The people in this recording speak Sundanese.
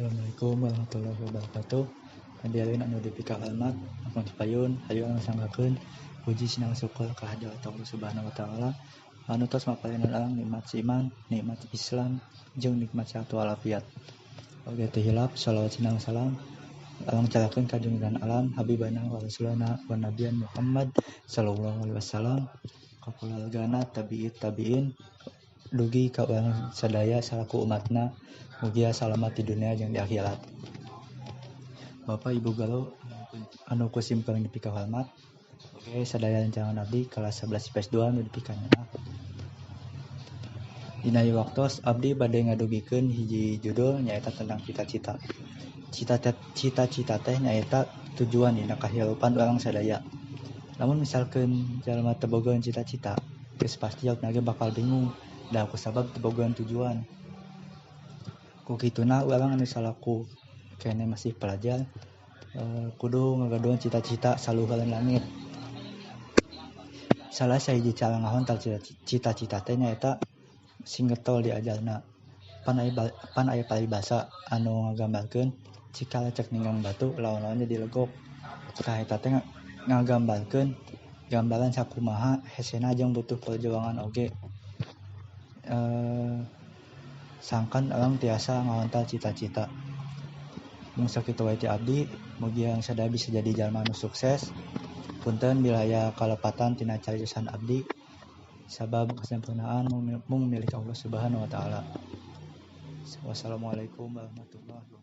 Assalamualaikum warahmatullahi wabarakatuh. Hadirin anu dipikahormat, ampun payun, hayu sanggakeun puji sinang syukur ka hadirat Allah Subhanahu wa taala anu tos maparinan urang nikmat iman, nikmat Islam, jeung nikmat sehat walafiat. Oge teu hilap shalawat sinang salam urang carakeun ka junjungan alam habibana wa rasulana wa nabiyan Muhammad sallallahu alaihi wasallam ka kulawargana, tabi'in tabi'in dugi ka urang sadaya salaku umatna mugia salamat di dunia jeung di akhirat. Bapak Ibu guru anu ku simkuring dipikahormat, oge sadaya rencangan abdi kelas 11 IPS 2 anu dipikanyaah. Dina ieu waktos abdi bade ngadugikeun hiji judul nyaeta tentang cita-cita. Cita-cita teh nyaeta tujuan dina kahirupan urang sadaya. Lamun misalkeun jalma teu boga cita-cita, geus pasti jalma ge bakal bingung da kusabab teu boga tujuan. Ku kituna urang anu salaku keneh masih pelajar kudu ngagaduhan cita-cita saluhureun langit. Salah sahiji cara ngahontal cita-cita teh nyaeta sing getol diajarna. Pan aya paribasa anu ngagambarkeun cikal cek ninggang batu lawan-lawan jadi legok. Tah eta teh ngagambarkeun gambaran sakumaha hesena jeung butuh perjuangan oge. Sangkan urang tiasa ngahontal cita-cita. Mung sakitu wae ti abdi, mugia sadaya bisa jadi jalma anu sukses. Punten bila aya kalepatan tina cariosan abdi, sabab kasempurnaan mung milik Allah Subhanahu wa taala. Wassalamualaikum warahmatullahi wabarakatuh.